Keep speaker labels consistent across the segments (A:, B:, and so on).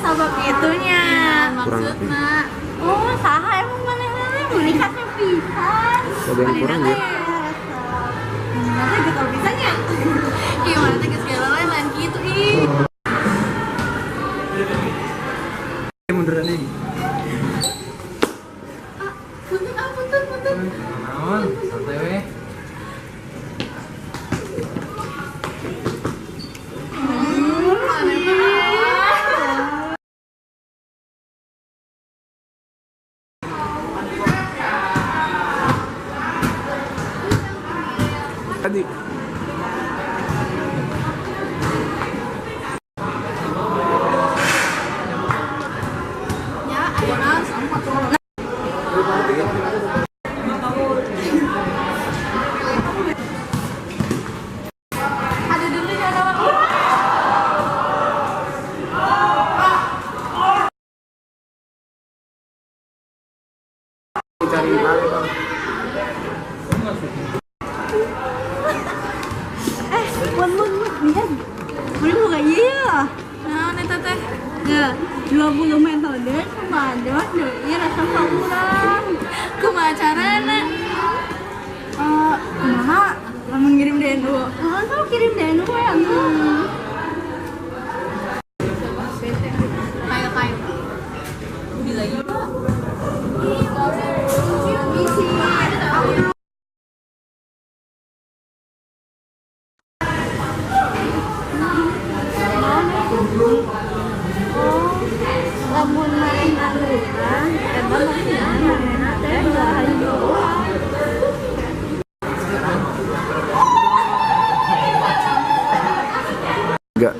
A: Sabab itunya.
B: Maksudna.
A: Oh, saha emang manehna meuni kasep pisan.
C: Ada yang kurang ya?
A: Nanti getol pisannya.
B: Ih, mana teh geus gelo lain kitu ih.
C: Munduran nih.
B: Ah, punten ah, punten, punten.
D: Naon, santai we.
C: Tadi.
B: Ya, ayo naon. Ada dulu ya nama.
C: Cari balik, Bang.
A: Eh, pun pun lihat. Beli buka iya.
B: Naon eta teh?
A: Ya, 20 metode supados deui resep ka urang.
B: Kumaha carana?
A: Eh, kumaha lamun ngirim DNU? Heeh, sok kirim DNU we atuh.
B: Kayo kayo. Beli lagi, Pak.
A: Misi. Oh, lamun manehna lurah, eta maksudna manehna teh belahan doang.
C: Enggak.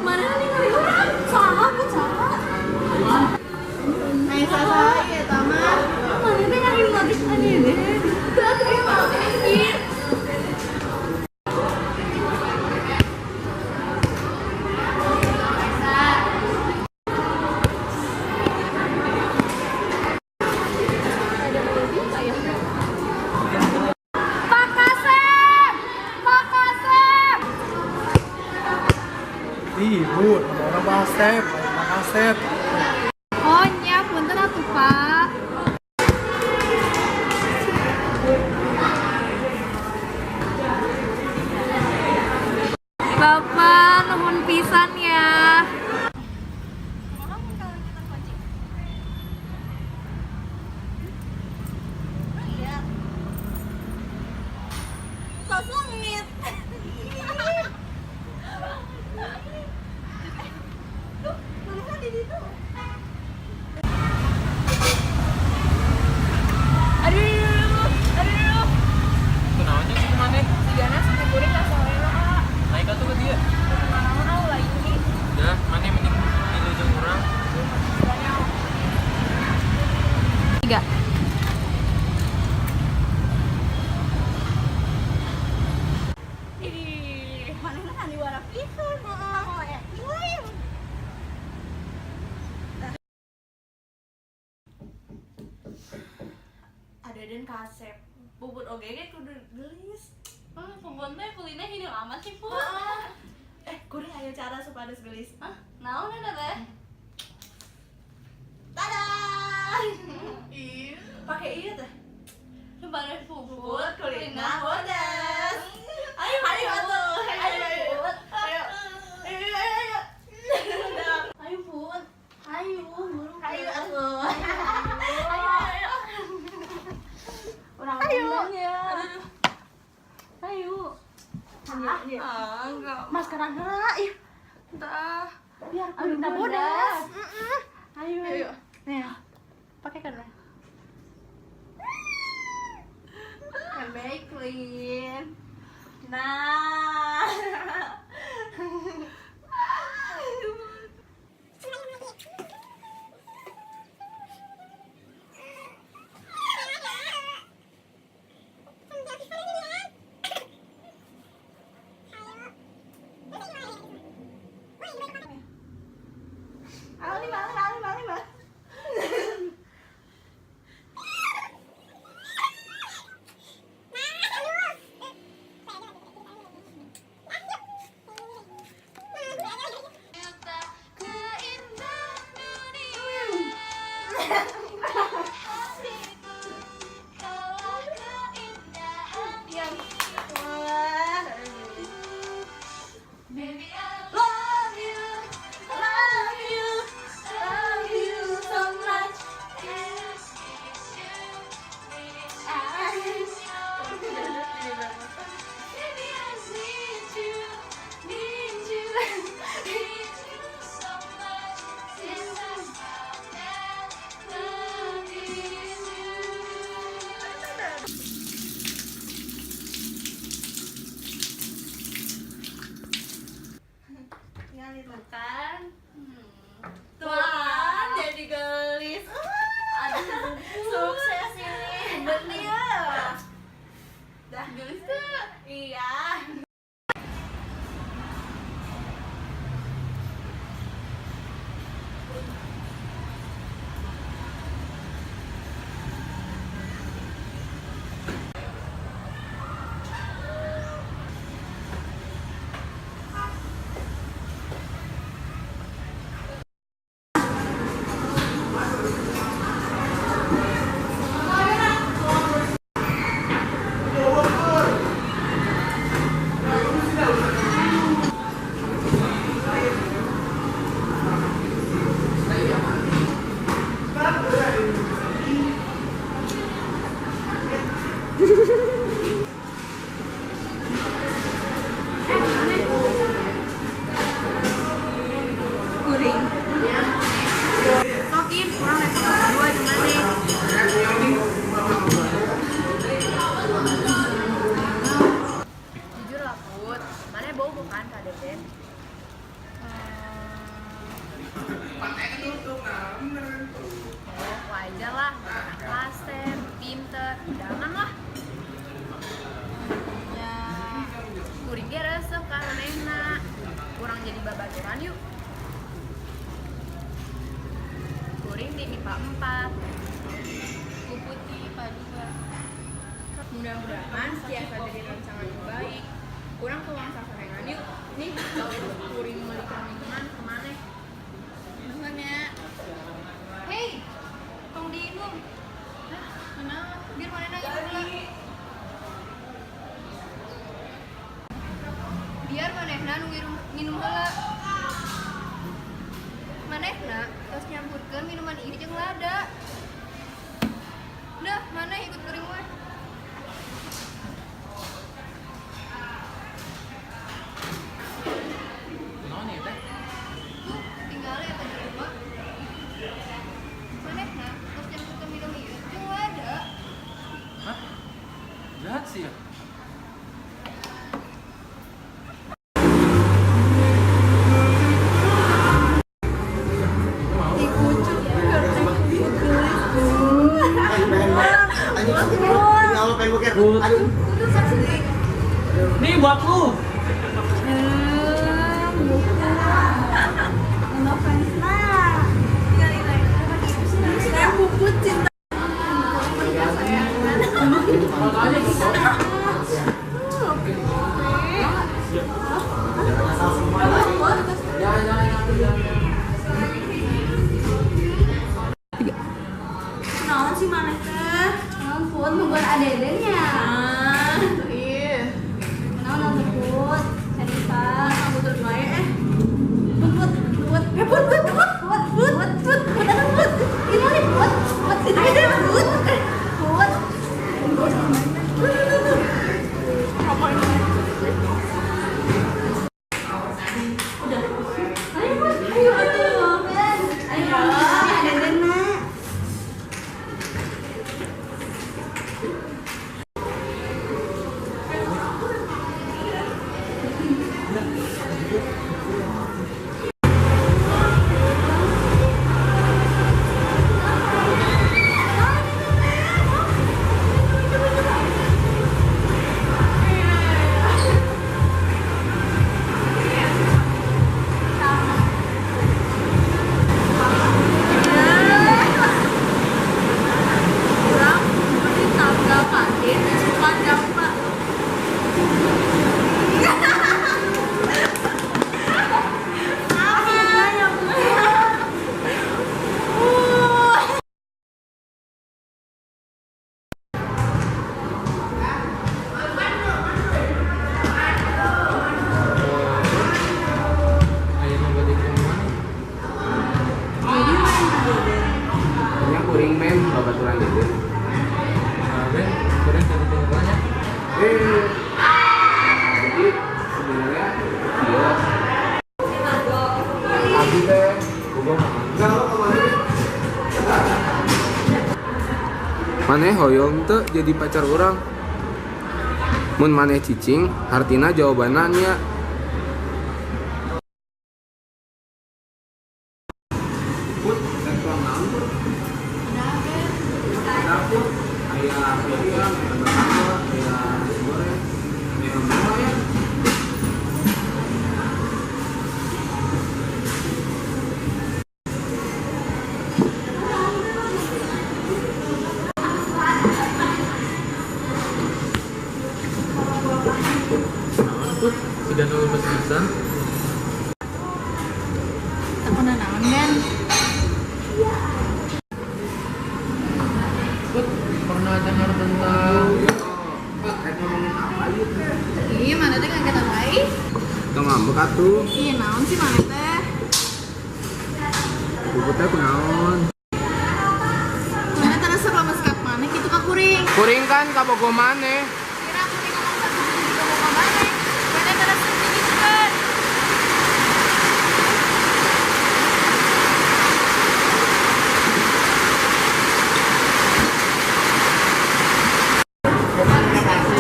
B: Mana nih urang?
A: Saha pun saha.
B: Ai saha ieu eta mah.
A: Mana teh ngahipnotis anjeun.
B: Teu atuh ieu mah ieu. Pak Kasep! Pak Kasep!
D: Ih, Bu, nama orang Pak Asep, Pak Asep.
B: Oh nya, punten atuh Pak. Bapak, nuhun pisan ya.
A: Tos lengit. Duh, mana di situ?
B: Aduh, aduh.
D: Kunaon sih kumaha?
B: Sigana sampai kuring asa rela.
D: Naik atuh ke dia.
B: Kumaha ulah ini.
D: Udah, maneh mending milu jeung urang.
B: Tiga.
A: Ih, manehna sandiwara pisan. Heeh, acting lain.
E: Ada den kasep bubut oge ge kudu gelis.
B: Ah, pupun teh kulitnya hideung amat sih, Put.
E: Eh, kuring aya cara supados gelis.
B: Hah? Naon eta teh?
E: Tada. Ih, pake ieu teh.
B: Supados puput,
E: Puput kulitna bodas.
B: Ayo,
E: Ayo atuh, ayo
B: Ayo,
E: ayo.
B: Put.
E: Ayo. Ayo ayo ayo.
B: Ayo, Put. Ayo, buru.
E: Ayo atuh. Ayo ayo.
B: Urang
E: Ayo.
B: ya. Ayo.
E: Ah, enggak.
B: Maskeran heula ih.
E: Entah.
B: Biar kulitna bodas. Ayo, ayo. Nih. Pakai kan lah.
E: Baik clean. Nah. Ayo, lima, lima, lima, lima. Wajar lah, kasep, pinter, jangan lah.
A: Ya,
E: Kuring ge resep ka manehna. Kurang jadi babaturan yuk. Kuring di MIPA 4.
B: Puput di IPA 2.
E: Mudah-mudahan tiasa jadi rancangan nu baik. Kurang ke wangsa sorengan yuk. Nih, kalau kuring meuli minuman ke maneh.
B: Nuhun ya.
A: Hei, tong diinum.
B: Hah, kunaon?
A: Biar manehna nginum heula. Biar manehna nu nginum heula. Manehna tos nyampurkeun minuman ieu jeung lada. Dah, maneh ikut kuring we.
F: Naon ieu teh?
A: Tuh, tinggal eta jelema. Manehna tos nyampurkeun minum ieu jeung lada.
F: Hah? Jahat sih ya. Nih buat lu.
A: Puput cinta. Naon sih maneh teh? Naon Put, nungguan adedenya.
B: Ah, iya.
A: Naon naon teh Put? Cerita.
B: Aku terus wae eh.
A: Put put put. Eh put put put put put put put atuh put. Gimana nih put? Put ayo put. Put. Tuh tuh tuh. Ayo Put, ayo atuh. Ayo adedena.
B: Kurang di tangga kantin sepanjang Pak.
F: Aya nu bade ke mana?
C: Nya kuring mem babaturan dede.
F: Nah, Ben, kuring tadi tinggal nya.
C: Eh. Jadi sebenarnya iya. Abi teh bogoh. Maneh hoyong teu jadi pacar urang. Mun maneh cicing, hartina jawabanna nya. Put, restoran naon Put? Ada Put, aya ayam, aya batagor, aya nasi goreng, aya murah ya.
F: Naon Put? Sudah nu lemes pisan.
B: Takuna naon Ben?
F: Put, pernah dengar tentang
C: Rek ngomongin apa ieu teh?
B: Ih, mana teh ngagetan wae.
C: Teu ngambek atuh.
B: Ih, naon sih maneh teh?
C: Puput teh kunaon?
B: Maneh teh resep lemes ka maneh kitu ka kuring.
C: Kuring kan kabogoh maneh.
B: Kira kuring ngomong sakudu juga ka maneh. Maneh teh resep digitukeun.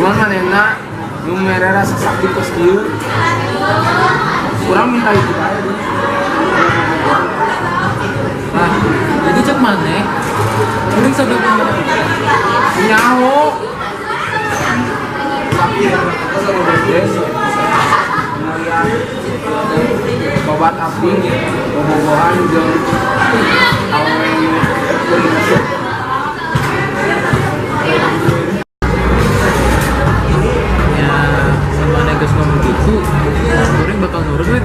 C: Cuman manehna nu mere rasa sakit tos kieu. Kurang minta itu bae.
F: Nah, jadi cek maneh, Kuring sabab mana?
C: Nyaho. Ngalian sobat abdi bobogohan jeung awewe nu kuring resep.
F: Ya, sama maneh geus ngomong gitu, kuring bakal nurut we.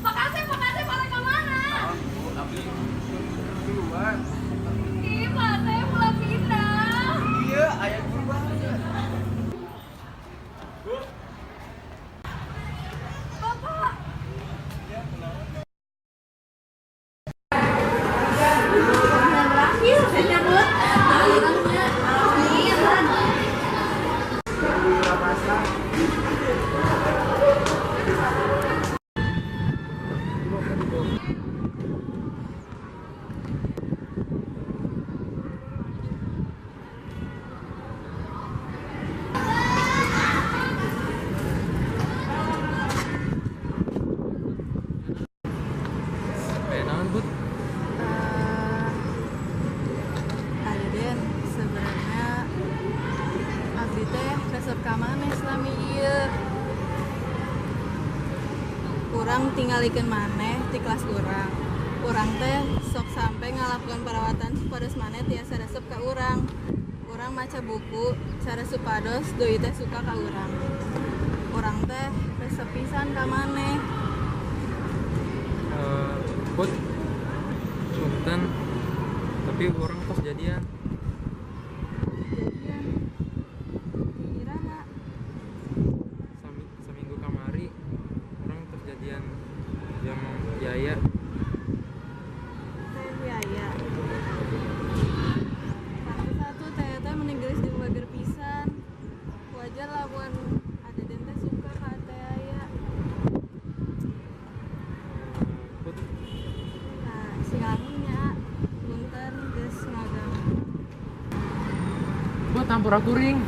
A: Pak Asep, Pak Asep, arek ka mana? Ih, Pak Asep ulah pindah.
C: Iya, aya juruan.
A: Bapak. Berakhir, saya nyabut.
F: Eh, naon, Bud?
B: Aden, sebenarnya abdi teh resep ka maneh selami ieu. Kurang tingalikeun maneh ti kelas urang. Urang teh sok sampai ngalakukan perawatan supados maneh tiasa resep ka urang. Urang maca buku cara supados doi teh suka ka urang. Urang teh resep pisan ka maneh.
F: Eh, Bud, punten, tapi urang tos jadian.
B: Jadian iraha?
F: Saminggu kamari, urang tos jadian jeung Yaya.
B: Teh Yaya. Pantes atuh teh teh meni geulis jeung bager pisan. Wajar lah buan Aden teh suka ka teh Yaya.
F: Bud,
B: Nah, sing nya punten geus ngaganggu.
F: Bud, hampura kuring.